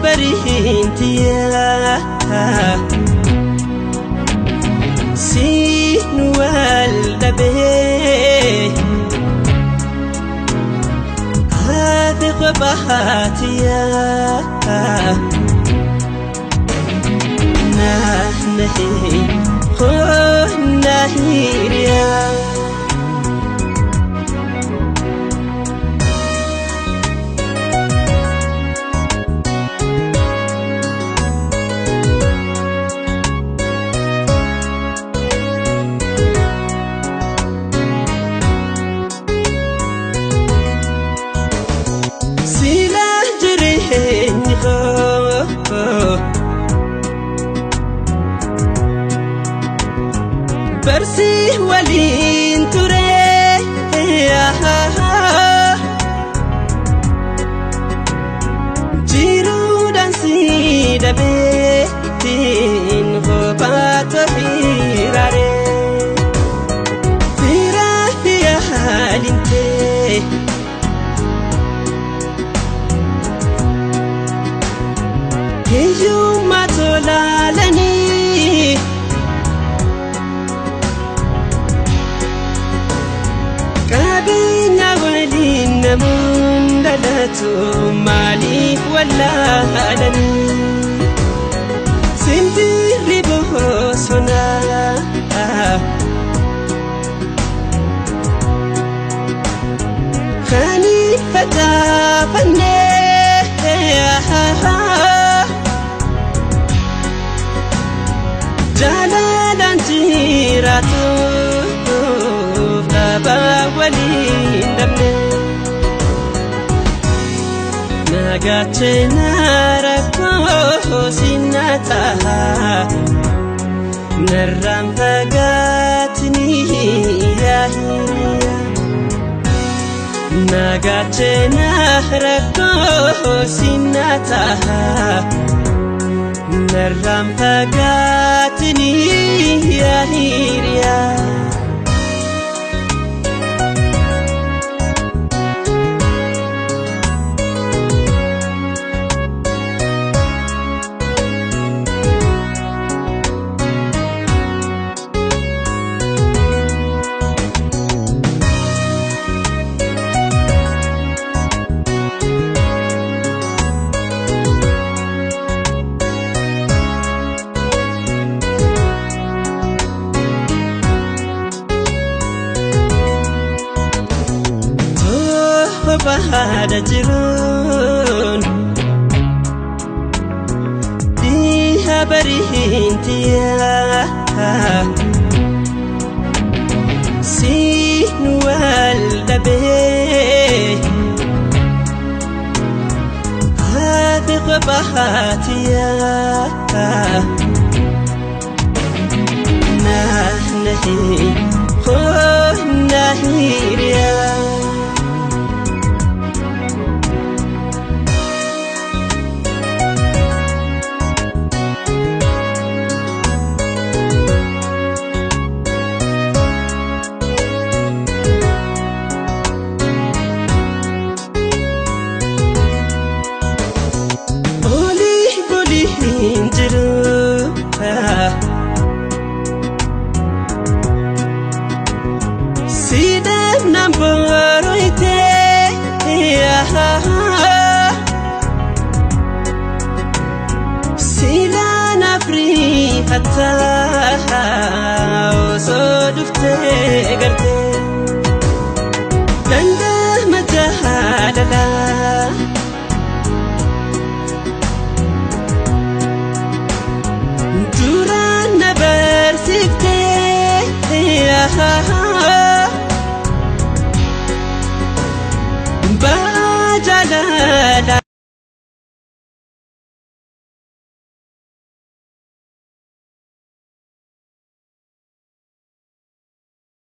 Bariintiya siin wal dhabee haati qobaatiya naannahee qonna hiriyaa. Barsi waliin ture jiruudhaan si dhabee tiin kophaatu firaare firaa yaalintee. Hiyyummaa tolaalanii qabeenya waliin namoon dhalatu maaliif wallaalanii simbirri bosonaa kan facaafannee. Jaalalaan jiraatuuf dhabaa waliin dhabne nagaachena rakkoo sinnataa narraan fagaatinii yaa hiriyaa nagaachena rakkoo sinnataa. Narraan fagaatinii yaa hiriyaa. Bahaada jiruun dhiha bariintiya siin wal dhabee haati qobaatiya naannahee qonna hiriyaa. Siidhaan nambooroitee siilaan afriifataa osoo dhuftee gartee danda'ama jaalalaa. Duraan na barsiiftee.